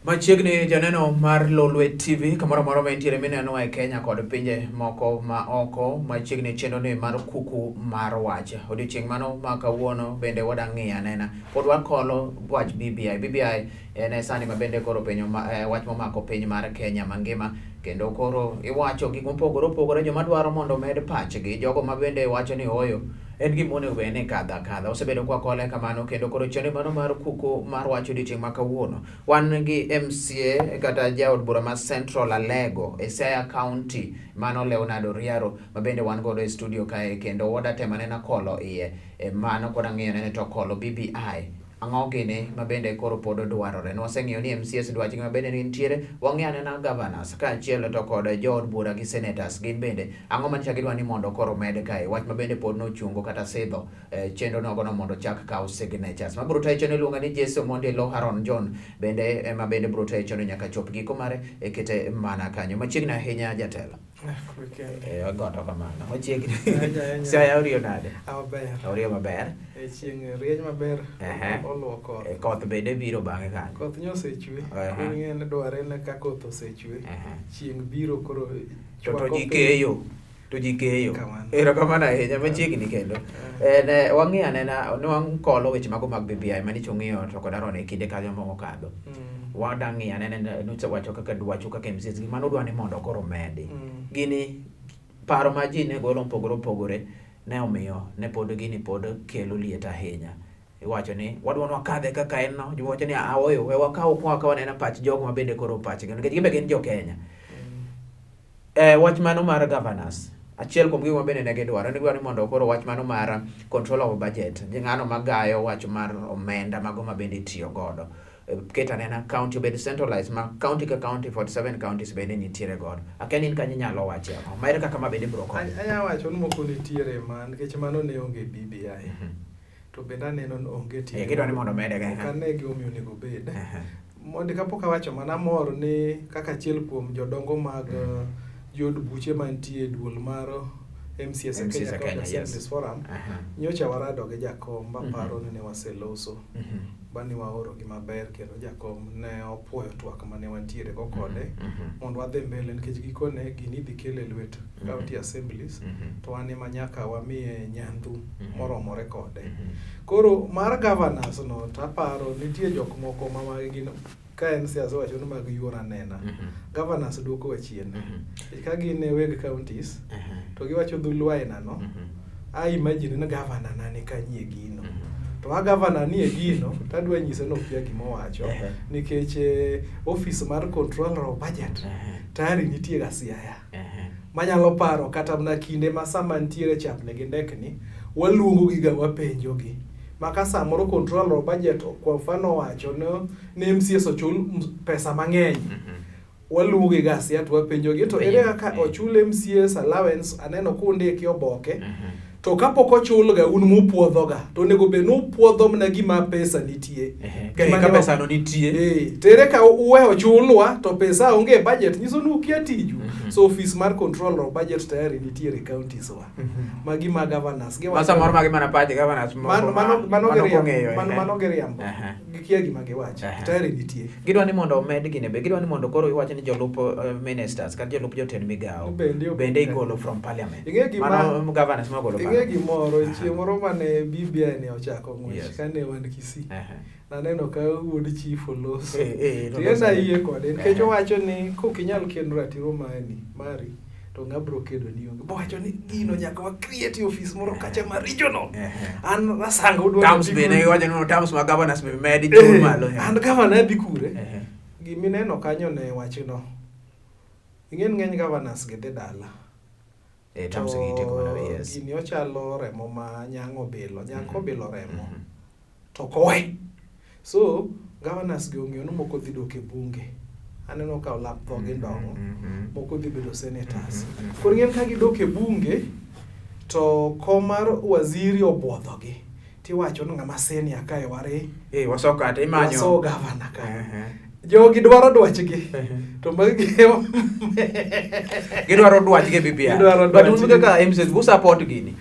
Machiegni janeno mar Lolwe TV kamoro amora ma entiere minenowa e Kenya kod pinje moko ma oko machiegni chenro ni mar kuku mar wach. Odiochieng' mano ma kawuono bende wada ng'iyo anena. Pod wakolo wach BBI. BBI en e sani ma bende koro penyo ma, wach momako piny mar Kenya mangima kendo koro iwacho gik mopogore opogore joma dwaro mondo omed pachgi jogo ma bende wacho ni ooyo en gima onego bed ni kadho akadha. Osebedo kwakole kamano kendo koro chenro mano mar kuku mar wach odiochieng' ma kawuono. Wan gi MCA kata jaod bura ma Central Alego e Siaya County mano Leonard Oriaro ma bende wan godo e studio kae kendo wada temo anena kolo iye e mano kod ang'iyo nene to kolo BBI ang'o gini ma bende koro pod dwarore. Nwaseng'iyo ni MCAs dwachgi ma bende nitiere, wang'iyo anena governors kaachiel to kod jood bura gi senators gin bende ang'o manyicha gidwa ni mondo koro med kae wach ma bende pod nochungo kata sidho chenro nogono mondo chak kaw signatures. Ma biro tayo chenro iluonga ni Jesse Omondi Lo Haron John bende ema bende biro tayo chenro nyaka chop giko mare e kete mana kanyo. Machiegni ahinya jatelo. Goto kamano. Machiegni. Siaya oriyo nade? Maber. Oriyo maber. Chieng' rieny maber. Oluwo koth. Koth bende biro bang'e kanyo. Koth nyo osechwe. Koro ing'e ni dware ni ka koth osechwe, chieng' biro koro to ji keyo. To ji keyo. Erokamano ahinya machiegni kendo. Ne wang'iyo anena ne wakolo weche mago mag BBI manicho ng'iyo to kod Aaron e kinde kanyo mokadho. Wada ng'iyo anena nusewacho kaka dwachu kaka MCAs gima nudwa ni mondo koro medi. Gini paro ma ji ne golo mopogore opogore ne omiyo ne pod gini pod kelo liet ahinya. Iwacho ni wadwa ni wakadhe kaka en no, jomoko wacho ni aoyo we wakaw kwa wakaw anena pach jogo ma bende koro pachgi nikech gin be gin jo Kenya. Wach mano mar governors achiel kuom gigo ma bende ne gidwaro ne gidwaro ni mondo koro wach mano mar control of budget ng'ano magayo wach mar omenda mago ma bende itiyo godo ket anena county obed centralized ma county ka county 47 counties bende nitiere godo akia ni in kanyo inyalo wache ang'o ma ere kaka ma bende biro konyo Anya wacho ni moko nitiere ma nikech mano ne onge BBI. To bende aneno ni onge tiende. Gidwa ni mondo omede ga. Ok ane gimomiyo onego obed. Mondi kapok awacho mana amor ni kaka achiel kuom jodongo mag jood buche mantie e duol mar MCAs e Kenya County Assemblies Forum, nyocha warado gi jakom maparo ni ne waseloso ba ni waoro gi maber kendo jakom ne opuoyo twak mane wantiere go kode mondo wadhi mbele nikech gikone gini idhi kel e lwet county assemblies to wan ema nyaka wamiye nyandhu moromore kode. Koro mar governors no to aparo nitie jok moko ma gin ka en siasa wacho ni mag yuor anena. Governors duoko wa chien. Ka gin e weg counties to giwacho dholuo aina no, I imagine ni governor na ni kanye gino. To a governor ni e gino to adwa nyise ni okia gima owacho nikech office mar controller of budget tayari nitie ga Siaya. Manyalo paro kata mana kinde ma sama nitiere chapni gi ndekni, waluongo gi ga wapenjo gi. Ma ka samoro controller of budget kwa mfano owacho ni MCAs ochul pesa mang'eny. Waluongo gi ga Siaya to wapenjo gi to ere kaka ochul MCAs allowance aneno kundiki oboke. To kapok ochul ga un mupuodho ga to onego bed ni upuodho mana gima pesa nitie. Ka pesa no nitie. To ere ka uwe ochulwa to pesa onge e budget nyiso ni ukia tiju. So office mar controller of budget tayari nitiere e counties wa. Magi ma governors. Ma samoro magi mana pach governors moko mano giriambo. Gikia gima giwacho. Tayari nitie. Gidwa ni mondo omed gine be gidwa ni mondo koro iwacho ni jolup ministers kata jolup jotend migawo bende igolo from parliament. Mano governors mogolo. Ing'e gimoro chieng' moro mane BBI ne ochako ng'wech kane wan Kisii. Naneno ka wuod chief oloso. Tienda yie kode nikech owacho ni kok inyal kendo ratiro mari to ng'a biro kedo ni onge. Bowacho ni gino nyaka wa create office moro kacha ma regional. An rasanga udwa. Terms bende iwacho ni terms ma governors be medi chul malo. An governor adhi kure. Gimineno kanyo ne wachno. Ing'e ng'eny governors gi dhi dala. Terms gi itieko mana yes. Gini ochalo remo ma nyang' obilo. Nyang' kobilo remo. To kowe. So governors gi ong'eyo ni moko dhi dok e bunge. Aneno ka olap dhogi ndong'o. Moko dhi bedo senators. Koro ing'e ka gidok e bunge to kom mar waziri obuodhogi. Tiwacho ni ng'ama senior kae wari. Waso kata imanyo. Waso governor ka. Jogi dwaro dwachgi. To magi gidwaro dwachgi e BBI. But un kaka MCAs bu support gini.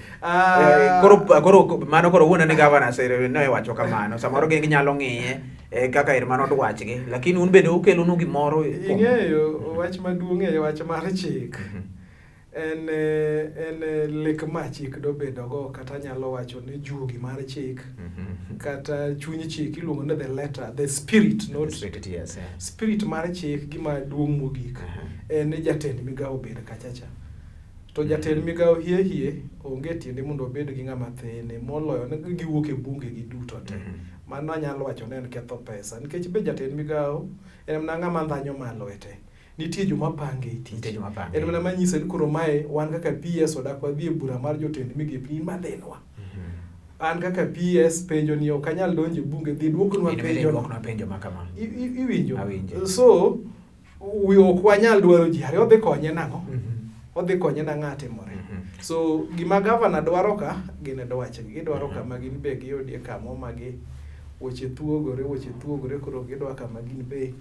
Koro mano koro wuona ni governors ne wacho kamano. Samoro gin ginyalo ng'iye. Kaka er mano dwachgi, lakini un bende ukelonu gimoro Ing'eyo wach maduong' e wach mar chik en lek ma chik dobedogo, kata nyalo wacho ni juogi mar chik kata chuny chik iluongo ni the letter, the spirit, not The spirit, yes, yeah. Spirit mar chik gima duong' mogik en ni jatend migawo obed kachacha. To jatend migawo hie hie onge tiende mondo obed gi ng'ama thine moloyo ni giwuok e bunge gi duto te. Mano anyalo wacho ni en ketho pesa nikech be jatend migawo en mana ng'ama ndhanyo malo e te. Nitie joma pange e tich. Nitie joma pange. En mana manyiso ni koro mae wan kaka PS odak wadhi e bura mar jotend migepe in madhinwa. An kaka PS penjo ni ok anyal donjo e bunge, dhi duoknwa In bende penjo. duoknwa penjo ma kama. Iwinjo? Awinjo. So ok wanyal dwaro ji ariyo, odhi konye nang'o? Odhi konye nang'o atimore? So gima gavana dwaro ka gin dwachgi, gidwaro kama gin be giyudie kamo ma gi weche thuogore, weche thuogore, koro gidwa kama gin be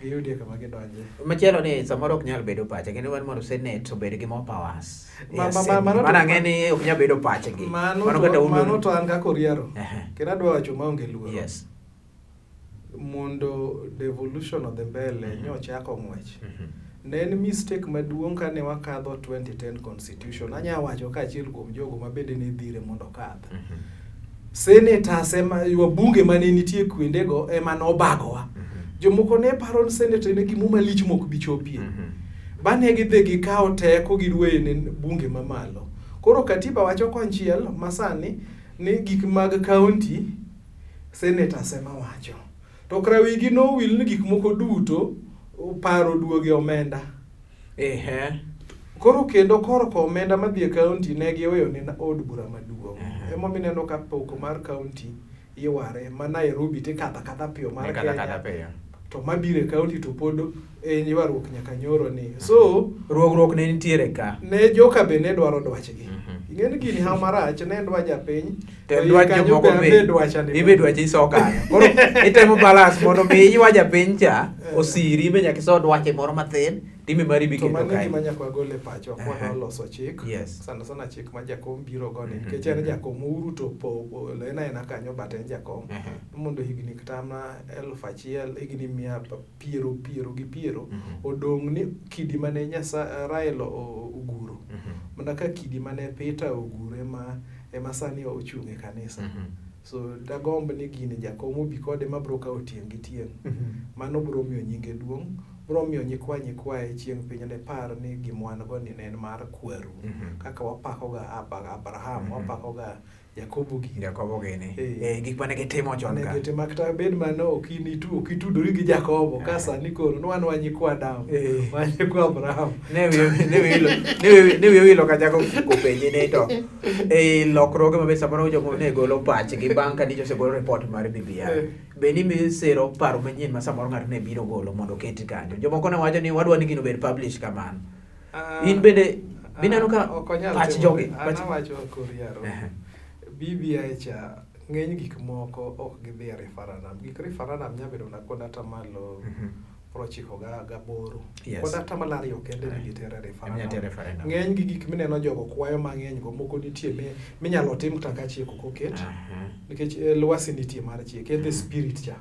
giyudie kama gidonje. Machielo ni samoro ok nyal bedo pache, kendo wan mondo Senate obed gi more powers. Yes, mano mano ang'e ni ok nyal bedo pachgi. Mano Mano kata un mano to an kaka Oriaro. Kendo adwa wacho maonge luoro. Mondo devolution odhi mbele, nyochako ng'wech. Ne en mistake maduong' kane wakadho 2010 constitution. Anya wacho kaachiel kuom jogo ma bende ne dhire mondo okadh. Senators ema, wabunge mane nitie kuondego ema nobagowa. Jomoko ne paro ni senator en gimo malich mok bi chopie. Bang'e gidhi gikawo teko giweyo ne bunge mamalo. Koro katiba wacho konchiel masani ni gik mag county senators ema wacho. To kara wigi nowil ni gik moko duto paro duoge omenda. Koro kendo korka omenda madhi e county ne giweyo ne od bura maduong'. Emomiyo ineno ka poko mar county iware ma Nairobi tikadho akadha piyo mar Ikadho akadha Kenya. piyo. To mabiro e county to pod en ywaruok nyaka nyoro ni. So ruogruok ne nitiere ka. Ne joka be ne dwaro dwachgi. Ing'e ni gini hawo marach, ne dwa japiny. To dwach jomoko be. Dwacha ni. Ibe dwachi iso kanyo. Koro itemo balance mondo mi ywa japiny cha osiri be nyaka iso dwache moro mathin time mari To biketo mano kae. gima nyaka wagol e pachwa kwa loso chik. Sana sana chik ma jakom biro go ni nikech en jakom Uhuru to en aena kanyo but en jakom. Mondo higni kata mana 1000, higni mia piero piero gi piero odong' ni kidi mane Nyasaye Raila oguro. Mana ka kidi mane Peter oguro ema sani ochung' e kanisa. So dagomb ni gini jakom obi kode ma biro kawo tieng' gi tieng'. Mano biro miyo nyinge duong', biro miyo nyikwa nyikwaye chieng' piny ne par ni gima wan go ni ne en mar kweru. Kaka wapakoga Abraham, wapakoga Jakobo gini. Jakobo gini. Gik mane gitimo chon ka. Mane gitimo, kata bed mano ok in itu, ok itudori gi Jakobo, ka sani koro ne wan wanyikwa Adam, wanyikwa Abraham. Ne wiyo wilo ka Jakobo kopenji ni to lokruoge ma be samoro jomoko ne golo pachgi bang' ka nyicha osegol report mar BBI. Be ni misiro paro manyien ma samoro ng'ato ne biro golo mondo oket kanyo. Jomoko ne wacho ni wadwa ni gino obed publish kamano. In bende bineno ka ok onyal pach timore. jogi, An pach awacho Koriaro. BBI cha ng'eny gik moko ok gidhi e referendum. Gik referendum nyalo bedo mana kuond atamalo prochiko gaboro. Kuond atamalo ariyo kende ema gitero e Ema referendum. referendum. Ng'eny gi gik mineno jogo kwayo mang'eny go moko nitie minyalo tim kata ka chik ok oket. Nikech lwasi nitie mar chik, en the spirit cha.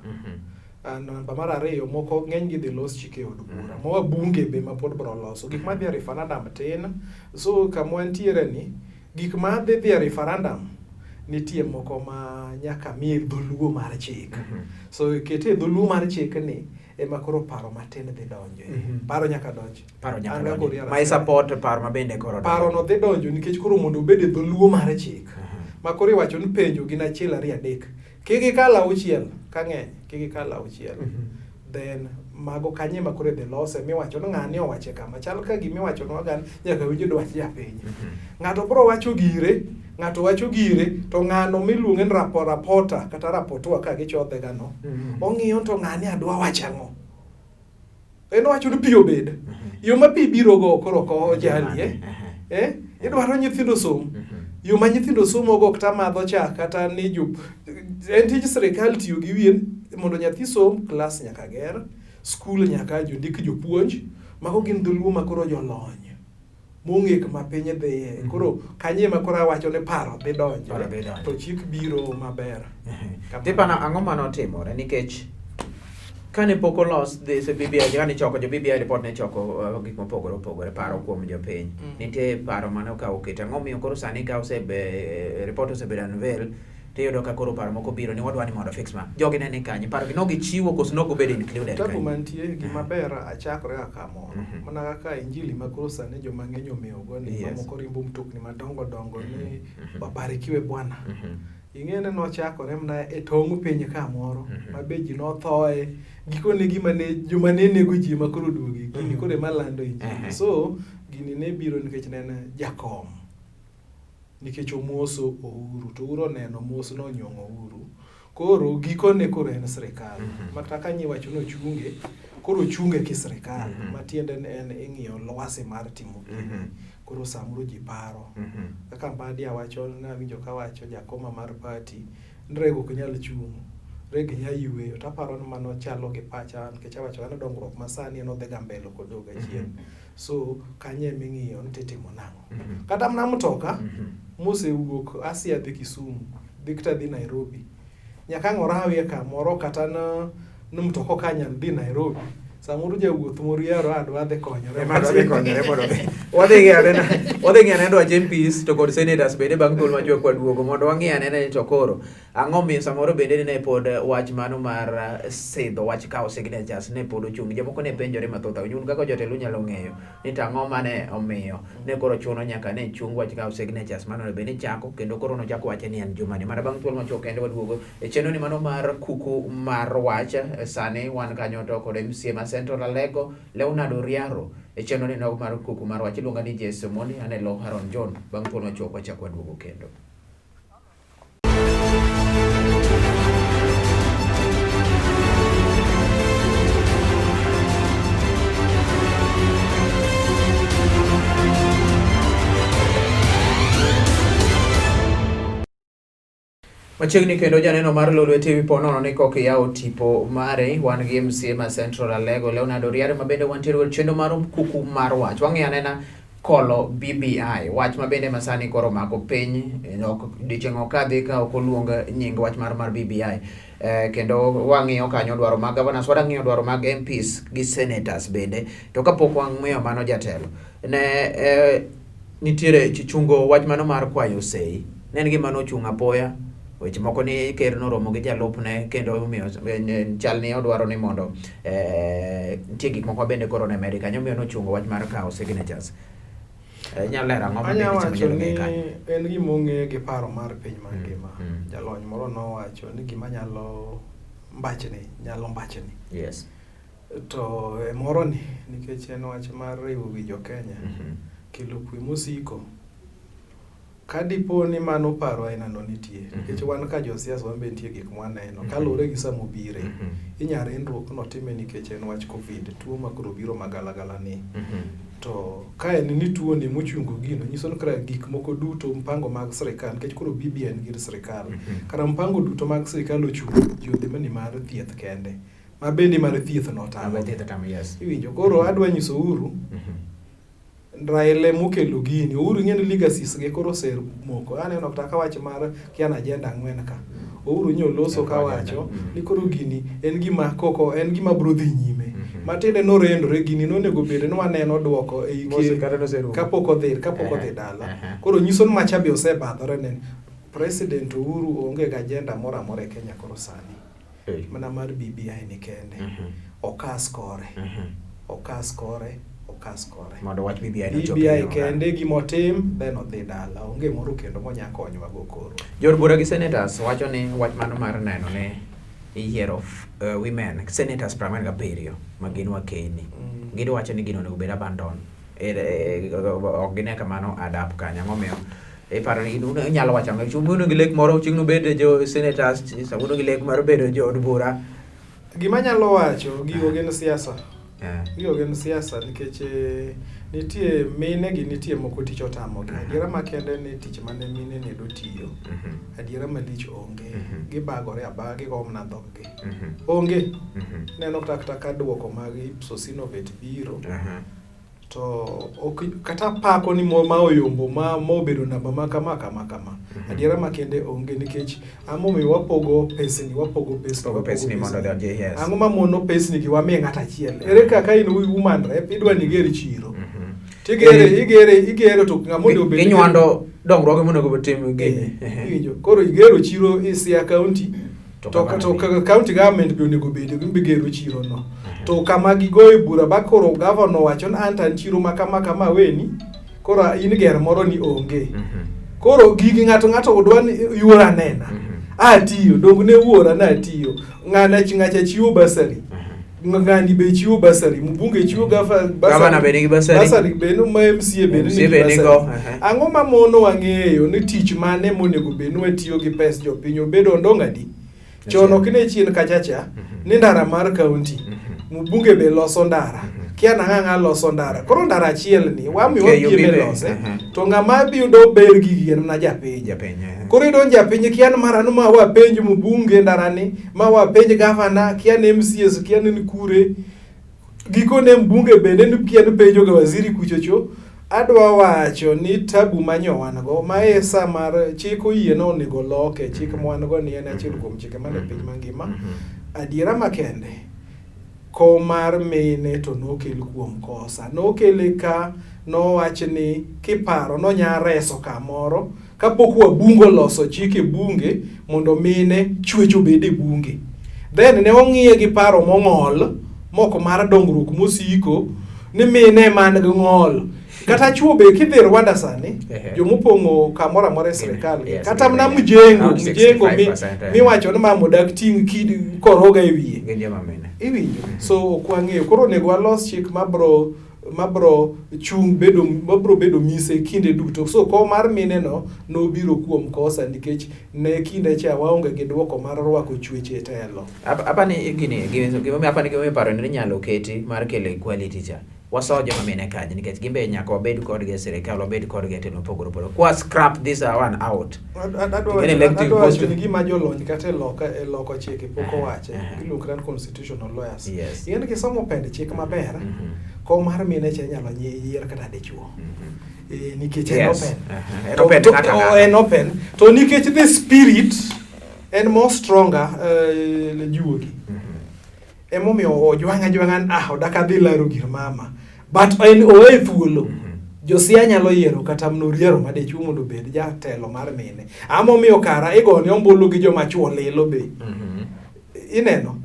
Namba mar ariyo, moko ng'eny gi dhi los chike e od bura. Ma wabunge be ma pod biro loso. Gik madhi e referendum tin. So kama wantiere ni, gik ma dhi e referendum nitie moko ma nyaka mi dholuo mar chik. So kete e dholuo mar chik ni ema koro paro matin dhi donjo. Paro nyaka donj. Paro nyaka An donjo. kaka Oriara Ma support paro ma bende koro donjo. Paro no dhi donjo nikech koro mondo obed e dholuo mar chik. Ma koro iwacho ni penjo gin 1 2 3. Kik ikal auchiel, ka ng'eny, kik ikal auchiel. Then mago kanye ma koro idhi lose miwacho ni ng'ani owache kama. Chal ka gima iwacho nwa gan nyaka winj dwach japiny. Ng'ato biro wacho gire, ng'ato wacho gire, to ng'ano miluonge ni rapota kata rapotua ka gichodhe ga no. Ong'iyo to ng'ani adwa wacho ang'o. En owacho ni pi obed. Yo ma pi biro go koro ok ojalie. Idwaro nyithindo som. Yo ma nyithindo somo go kata madho chak kata ni jo en tij sirikal tiyo gi wiye mondo nyathi som, klas nyaka ger, skul nyaka jondik jopuonj, mago gin dholuo ma koro jolony. Mong'e kuma piny dhiye. Koro kanye ema koro awacho ni paro dhi donjo. Paro dhi donjo. To chik biro maber. Kamano. Tipana ang'o manotimore nikech kane pok olos this BBI kane ichoko jo BBI report ne choko gik mopogore opogore paro kuom jopiny. Nitie paro mane okawo oketo. Ang'o miyo koro sani ka osebe report osebedo unveil tiyudo ka koro paro moko biro ni wadwa ni mondo fix ma. Jogi ne ni kanye? Paro gi nogichiwo koso nogobedo included Tabu kanyo? mantie gima ber achakore kaka moro. Mana kaka injili ma koro sani joma ng'eny omewogo ni mamoko riembo mtokni madongo dongo ni wabarikiwe bwana. Ing'e ni nochakore mana e tong' piny kamoro ma be ji nothoe. Gikone gima ne joma ne nego ji ema koro oduogo e gini koro ema lando injili. So gini ne biro nikech ne en jakom. Nikech omoso Uhuru to Uhuru oneno mos no onyuong'o Uhuru. Koro gikone koro en sirikal. Makata ka nyiwacho ni ochunge, koro ochunge ki sirikal. Matiende ni en ing'iyo lwasi mar timo gini. Koro samoro ji paro. Kaka Mbadi awacho nawinjo kawacho jakoma mar party ni rego ok nyal chung'. Rego nyalo yweyo. To aparo ni mano chalo gi pacha nikech awacho ni dongruok masani en odhi ga mbele ok odog achien. So kanyo ema ing'iyo ni titimo nang'o. Kata mana mtoka mosewuok Asia dhi Kisumu, dhi kata dhi Nairobi. Nyaka ang' orawie kamoro kata ni mtoka ok anyal dhi Nairobi. Samoro jawuoth moro yaro adwa dhi konyore. Ema dwa dhi konyore mondo odhi. Wadhi ng'iyo anena, wadhi ng'iyo anena dwach MPs to kod senators bende bang' thuolo machuok kwaduogo mondo wang'i anena ni to koro ang'o miyo samoro bende ne pod wach mano mar sidho wach kawo signatures ne pod ochung'. Jomoko ne penjore mathoth ahinya. Un kaka jotelo unyalo ng'eyo ni to ang'o mane omiyo ne koro chuno nyaka ne chung wach kawo signatures mano onego bed ni chako kendo koro nochak wache ni en jumani. Mana bang' thuolo machuok kende waduogo e chenro ni mano mar kuku mar wach. Sani wan kanyo to kod MCA ma Central Alego Leonard Oriaro e chenro ni nogo mar kuku mar wach. Iluonga ni Jesse Omondi, an e lo Haron John. Bang' thuolo machuok wachak waduogo kendo. Machiegni kendo janeno mar Lolwe TV po nono ni kok iyawo tipo mare, wan gi MCA ma Central Alego Leonard Oriare ma bende wantiere kod chenro mar kuku mar wach. Wang'iyo anena kolo BBI, wach ma bende masani koro omako piny, ok odiochieng' ok kadhi ka ok oluong nying wach mar BBI. Kendo wang'iyo kanyo dwaro mag governors, wadang'iyo dwaro mag MPs gi senators bende. To kapok wang'iyo mano jatelo, ne nitiere chungo wach mano mar kwayo sei. Ne en gima nochung' apoya, weche moko ni ker noromo gi jalupne kendo omiyo chal ni odwaro ni mondo nitie gik moko bende koro ne medi kanyo omiyo nochungo wach mar kawo signatures. Inyalo lero ang'o ma Anya bende wacho nyalo ni ng'eyo kanyo? en gima ong'e gi paro mar piny mangima. Jalony moro nowacho ni gima nyalo mbachni nyalo mbachni. To e moro ni nikech en wach mar riwo wi jo Kenya, kelo kwe mosiko. Ka dipo ni mano paro aina no nitie, nikech wan ka josiasa wan be nitie gik mwaneno kaluwore gi sama obire. Inya rinruok notime nikech en wach Covid, tuo ma koro biro magalagala ni. To ka en ni tuo ni mochungo gino, nyiso ni kara gik moko duto mpango mag sirikal, nikech koro BBI en gir sirikal. Kara mpango duto mag sirikal ochung' ji odhi mani mar thieth kende. Ma bende mar thieth no otamo. Ma thieth otamo, yes. Iwinjo, koro adwa nyiso Uhuru, Raila mokelo gini. Uhuru ing'e ni legacies ge koro osemoko. Aneno kata ka wach mar kia na agenda 4 ka. Uhuru nyo loso kawacho ni koro gini en gima koko en gima bro dhi nyime. Matiende norendore gini nonego bed ni waneno duoko e Mose kata noserumo. kapok odhi dala. Koro nyiso ni macha be osebadhore ne President Uhuru onge gi agenda moro amora e Kenya koro sani. Mana mar BBI ni kende. Okas kore. Okas kore. Okas kore. Mondo wach BBI no BBI kende gimotim then odhi dala. Onge moro kendo monya konywa go koro. Jood bura gi senators wacho ni wach mano mar neno ne iyiero women senators 47 ma gin wakeni. Gidwacho ni gino onego bed abandon. Ok gine kamano adapt kanyo. Ang'o miyo iparo ni inyalo wacho ang'o? Chieng' gi lek moro chieng' nobed jo senators, samoro gi lek mar bedo jood bura. Gima anyalo wacho, gigo gin siasa. Gigo gin siasa nikech nitie mine gi nitie moko tich otamogi. Adiera makende ni tich mane mine ne do tiyo. Adiera malich onge. Gibagore abaga, gigo mana dhoggi. Onge. Neno kata ka duoko mag Ipsos Synovate biro. To ok kata pako ni ma oyombo ma mobedo namba ma kama kama kama. Adiera makende onge nikech ang'o momiyo wapogo pesni wapogo pesni Pogo pesni mondo odhi yes. Ang'o ma mono pesni gi wamiye ng'ato achiel? Ere kaka in woman rep idwa ni iger chiro. Tigere igere igero to ng'ama onego bed ni- Ginywando dongruoge monego otim gini. Iwinjo. Koro igero chiro e Siaya County To to, gavana to be. county government be onego bed gin be gero chiro no. To kama gigoye bura ba koro governor owacho ni an to an chiro ma kama kama weni koro in ger moro ni onge. Koro gigi ng'ato ng'ato dwa ni yuora nena. Atiyo, dong ne wuora ne atiyo. Ng'ana ng'acha chiwo basari. Ng'ani be chiwo basari, mbunge chiwo gafa basari. Gavana be nigi basari. Basari be no ma MCA be MCA nigi be basari. nigo, ehe. Ang'o ma mono wang'eyo ni tich mane monego bed ni watiyo gi pes jopiny obedo ondong' adi? Chon ok ne chien kachacha ni ndara mar kaunti mbunge be loso ndara kia nang'a ng'a loso ndara koro ndara achiel ni wamiyo KUB wapiem e be, lose mhm. to ng'ama yudo ber gigi en mana japiny Japiny, eh. koro iyudo ni japiny kia ni mara ni ma wapenj mbunge ndarani ma wapenj gavana kia ni MCAs kia ni kure gikone mbunge bende ni kia ni penjo ga waziri kuchocho adwa wacho ni tabu manyo wan go ma e sa mar chik oyie ni onego loke chik ma wan go ni en achiel kuom chike man e piny mangima adiera makende kom mar mine to nokel kuom kosa nokele ka nowach ni kiparo nonya reso kamoro kapok wabunge oloso chik e bunge mondo mine chwech obed e bunge then ne ong'iye gi paro mong'ol mok mar dongruok mosiko ni mine man gi ng'ol kata chuo be kidhi Rwanda sani Ehe. jomopong'o kamoro amora e sirikal Yes, kata mana gin- mjengo around mjengo mi, 65%, eh. miwacho ni mama odak ting' kid koroga e wiye Gin joma mine. iwinjo so ok wang'eyo koro onego walos chik mabro mabro chung' bedo mabro bedo mise kinde duto so kom mar mine no nobiro kuom kosa nikech ne kinde cha waonge gi duoko mar rwako chwech e telo Apa ni gini gimomiyo apa ni gimomiyo paro ni inyalo keti mar kelo equality cha waso joma mine kanyo nikech gin be nyaka wabed kodgi e sirikal wabed kodgi e telo mopogore opogore kwa scrap this one out Adwa Ing'e ni elective adwa wacho post- ni gima jolony kata e loka e loko chike pok owache Aha. iluongo ni constitutional lawyers Yes. ing'e ni kisomo pend chik maber kom mar mine cha inyalo yier kata dichuo nikech en Yes. open Aha. En To- open to- ng'ato oh, ang'ata. en open to nikech the spirit en more stronger juogi emomiyo ojwang' ajwang'a ni ah odak adhi laro gir mama but en owe thuolo Josia nyalo yiero kata mana oriero madichuo mondo obed jatelo mar mine amomiyo kara igone ombulu gi joma chuo lilo be ineno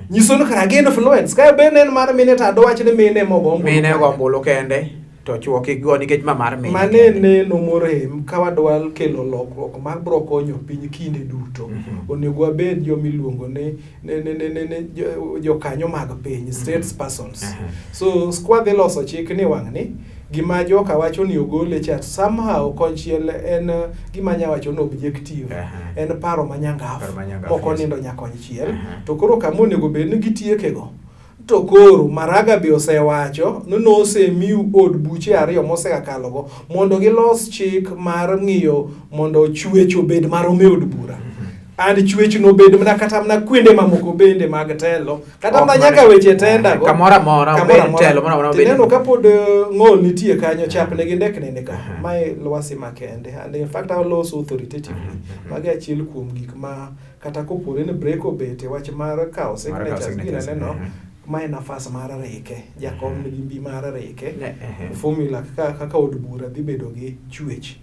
nyiso ni kara gi influence ka be en mar mine to adwach ni mine mogo ombulu mine kanyo. go ombulu kende to chuo kik go nikech ma mar mine Mane kende. neno morem ka wadwa kelo lokruok mar bro konyo piny kinde duto. Onego wabed joma iluongo ni ne jokanyo mag piny, states persons. So kwadhi loso chik ni wang' ni gima joka wacho ni ogole cha somehow konchiel en gima anya wacho ni objective. En paro manyangaf Paro manyangaf, mok yes. onindo nyakonchiel. To koro kama onego bed ni gitieke go to koro Maraga be osewacho ni nosemiu od buche ariyo mosekalogo mondo gilos chik mar ng'iyo mondo chwech obed marom e od bura. And chwech no obed mana kata mana kwende mamoko bende mag telo kata Ok mana nyaka mana- weche tenda go Kamoro amora, Kamoro obed amora. telo moro amora obed- Tineno kapod ng'ol nitie kanyo chapne gi ndekne ni ka mae lwasi makende and in fact aloso authoritatively magi achiel kuom gik ma kata kopore ni break obet e wach mar kawo Mar kawo signatures signatures, ginene no mae nafas mar rike jakom nigi mbi mar rike formula kaka, kaka od bura dhi bedo gi chwech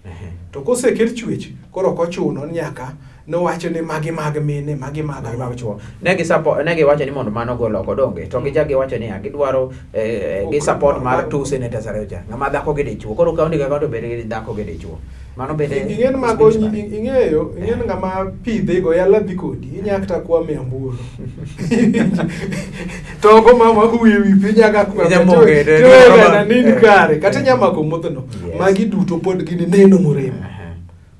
to koseket chwech koro ok ochuno ni nyaka nowacho ni magi mag mine magi mag Magi mag chuo. Ne gi support ne giwacho ni mondo mano gol oko donge to gichak giwacho niya gidwaro gi support mar two senators ariyo cha ng'ama dhako gi dichuo koro kaunti ka kaunti obed gi dhako gi dichuo mano bende ing'en mago ing'eyo ing'en ng'ama pidhe go yala dhi kodi inya kata kwame amburo to go mama huyo ewi piny nyaka kwame Inya moke, to to- nini kare kata inya mako modhno Yes. magi duto pod gin neno morem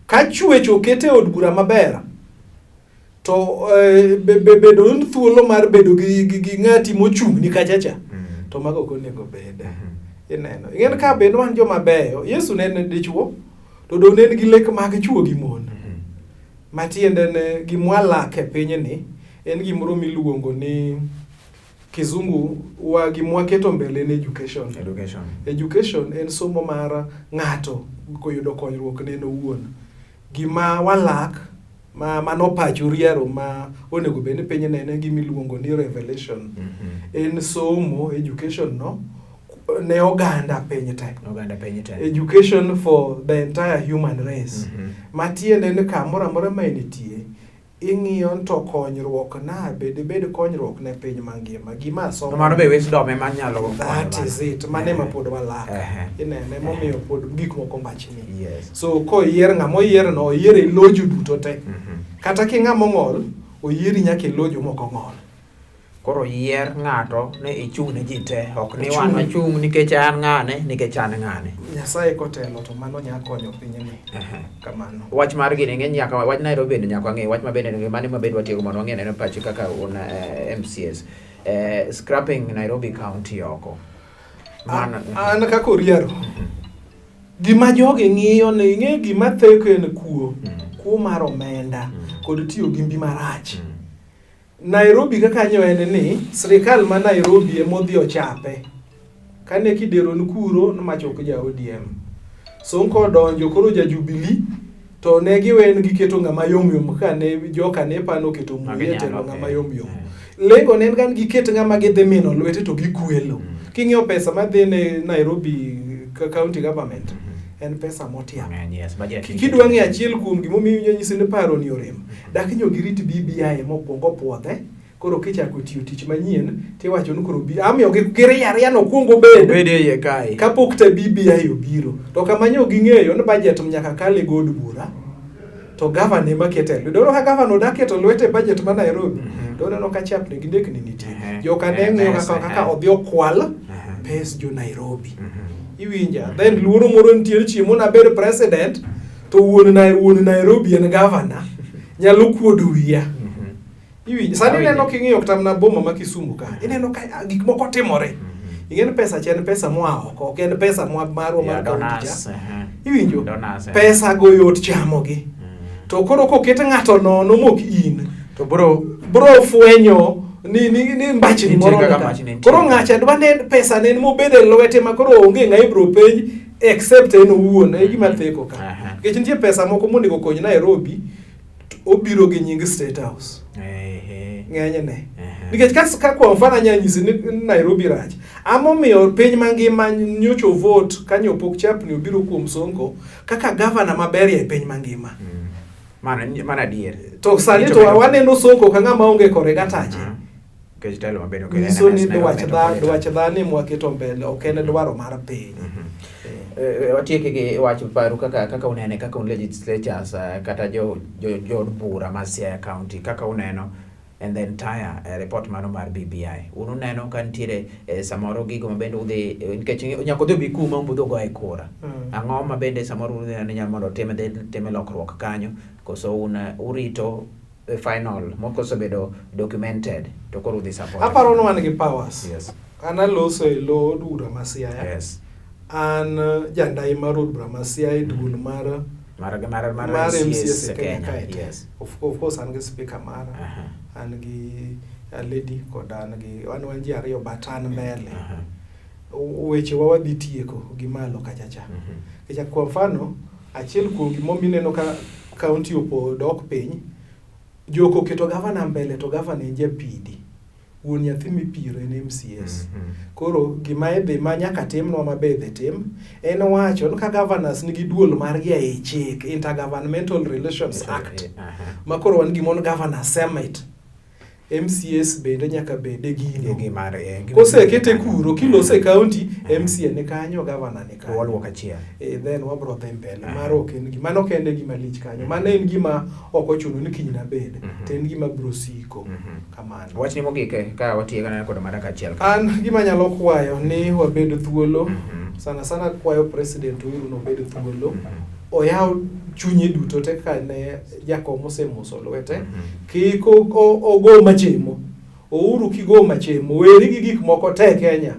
ka chwech oket e od bura maber to bedo ni thuolo mar bedo gi ng'ati mochung' ni kachacha to mago ok onego bede ineno ing'en ka bed wan joma beyo Yesu ne en dichuo to dong ne en gi lek mag chuo gi mon matiende ne gimwalak e pinyni en gimoro miluongo ni Kizungu wa gimwaketo mbele en education. Education. Education en somo mar ng'ato koyudo konyruok ne en owuon. Gima walak ma mano pach Uriero ma onego bed ni piny nene gima iluongo ni revelation. En somo education no ne oganda piny te. Oganda piny te. Education for the entire human race. Matiende ni kamoro amora ma initie, ing'iyo ni to konyruok na be dibed konyruok ne piny mangima. Gima asomo. To mano be wisdom ema nyalo That is it. Mano ema pod walak. Inene momiyo pod gik moko mbachni. So koyier ng'ama oyier no, oyier e lojo duto te. Kata ki ng'ama ong'ol, oyieri nyaka e lojo mok ong'ol. Koro yier ng'ato ni ichung' ne ji te, ok ni wan wachung' nikech an ng'ane, nikech an ng'ane. Nyasaye kotelo to mano nya konyo pinyni. Kamano. Wach mar gini ng'eny nyaka wach Nairobi bende nyaka wang'e, wach ma bende mane ma bende watieko mondo wang'e neno pachi kaka un MCAs. Scrapping Nairobi County oko. Mano, an kaka Oriero, gima jogi ng'iyo ni ing'e gima theko en kuo. Kuo mar omenda kod tiyo gi mbi marach. Nairobi kaka nyo en ni sirikal ma Nairobi ema odhi ochape. Kane Kidero ni kuro nomachok ja ODM. Sonko odonjo koro ja Jubilee to ne giwen giketo ng'ama yom yom ka ne joka ne pano keto Muya e telo ng'ama yom yom. Lengo ne en ga ni giket ng'ama gidhi mino lwete to gikwelo. King'iyo pesa madhi ne Nairobi county government en pesa motiap. Kidwa ng'eyo achiel kuom gimomiyo iwinjo nyisi ni paro ni orem. Dak nyo girit BBI mokwongo puodhe, koro kichako tiyo tich manyien tiwacho ni koro amiyo gi giriyo ariya no kuongo bed Obed e iye kae. kapok te BBI obiro. To kama nyo ging'eyo ni budget nyaka kal e god bura to gavana ema kete lwedo. Doneno ka gavana odak keto lwete e budget ma Nairobi, to oneno ka chapni gi ndekni nitie. Joka ne ng'iyo kaka odhi okwal pes jo Nairobi. Iwinja? Then luoro moro nitie ni chieng' moro nabed president to wuon wuon Nairobi en gavana nyalo kuodo wiya. Iwinjo? Sani ineno king'iyo kata mana boma ma Kisumu ka, ineno ka gik moko timore. Ing'e ni pesa cha en pesa moa oko, ok en pesa moa marwa mar kaunti cha. Iwinjo? Pesa go yot chamogi. To koro koket ng'ato nono mok in, to bro bro fwenyo ni ni ni mbachni moro. Koro ng'acha dwa ne pesa ne en mobedo e lwete ma koro onge ng'a ibro penj except en owuon e gima theko ka. Nikech nitie pesa moko monego kony Nairobi obiro gi nying State House. Ng'enyne. Nikech ka kwa mfano anyalo nyisi ni Nairobi rach. Amomiyo piny mangima nyocha vote kanyo pok chapni obiro kuom Sonko kaka gavana maberie e piny mangima. Mano adier. To sani to waneno Sonko ka ng'ama onge kore gatache. Nikech telo maber ok Nyiso ni dwach dhano ema waketo mbele, ok en dwaro mar piny. Watieke gi wach paru kaka unene kaka un legislatures kata jo od bura ma Siaya County kaka uneno and the entire report mano mar BBI. Un uneno ka nitiere samoro gigo ma bende udhi nikech nyaka udhi obi kuma ubudho goye kura. Ang'o ma bende samoro udhi ni nyalo mondo time lokruok kanyo koso un urito final moko osebedo documented to koro udhi support. Aparo ni wan gi powers. Yes. An aloso e lo od bura ma Siaya. Yes. An jandai mar od bura ma Siaya e duol mar mar MCAs e Kenya kae. Yes. Of course an gi speaker mara. An gi a lady kod an gi wan ji ariyo but an mbele. Weche wa wadhi tieko gi malo kacha cha. Nikech kwa mfano achiel kuom gimomiyo ineno ka county opo dok piny, joko oketo gavana mbele to gavana en japidi. Wuon nyathi mipiro en MCAs. Koro gima idhi ma nyaka timnwa ma be idhi tim en wacho ni ka governors nigi duol margi ei chik Intergovernmental Relations Act ma koro wan gimoro Governor Summit. MCAs bende nyaka bed e gino. Kosekete kuro kilose e county, MCA ni kanyo, governor ni kanyo. Waluok achiel. Then wabro dhi mbele. Maro ok en gima, mano ok en gima lich kanyo. Mano en gima ok ochuno ni kiny nabed. To en gima bro siko. Kamano. Wachni mogik ka watieko neno kod mara kachiel. An gima anyalo kwayo ni wabed thuolo. Sana sana kwayo President Uhuru nobed thuolo. Oyaw chunye duto te ka ne jakom osemoso lwete. Kik ogo machemo. Uhuru kigo machemo. Weri gi gik moko te Kenya.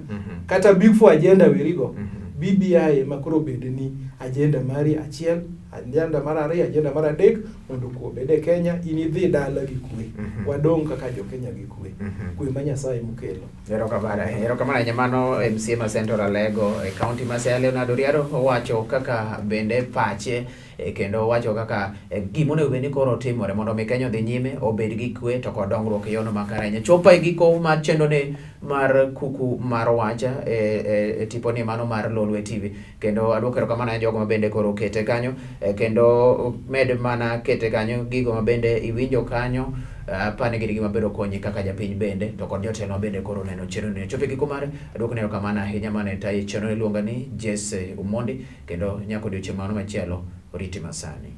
Kata Big Four agenda werigo. BBI ema koro bed ni agenda mari achiel, Agenda mar ariyo, agenda mar adek, mondo kwe obed e Kenya, in idhi dala gi kwe. Wadong' kaka jo Kenya gi kwe. Kwe ma Nyasaye mokelo. Erokamano ahinya. Erokamano ahinya mano MCA ma Central Alego e county ma Siaya Leonard Oriaro owacho kaka bende pache kendo owacho kaka gima onego bed ni koro timore mondo mi Kenya odhi nyime obed gi kwe to kod dongruok e yono makare ahinya. Chopo e giko mar chenro ni mar kuku mar wach e tiponi mano mar Lolwe TV. Kendo aduoko erokamano ahinya jogo ma bende koro okete kanyo kendo med mana kete kanyo gigo ma bende iwinjo kanyo apani gin gima biro konyi kaka japiny bende to kod jotelo ma bende koro oneno chenro ni. Chopo e giko mare, aduoko ni erokamano ahinya mane tayi chenro iluonga ni Jesse Omondi kendo nyaka odiochieng' mano machielo oriti masani.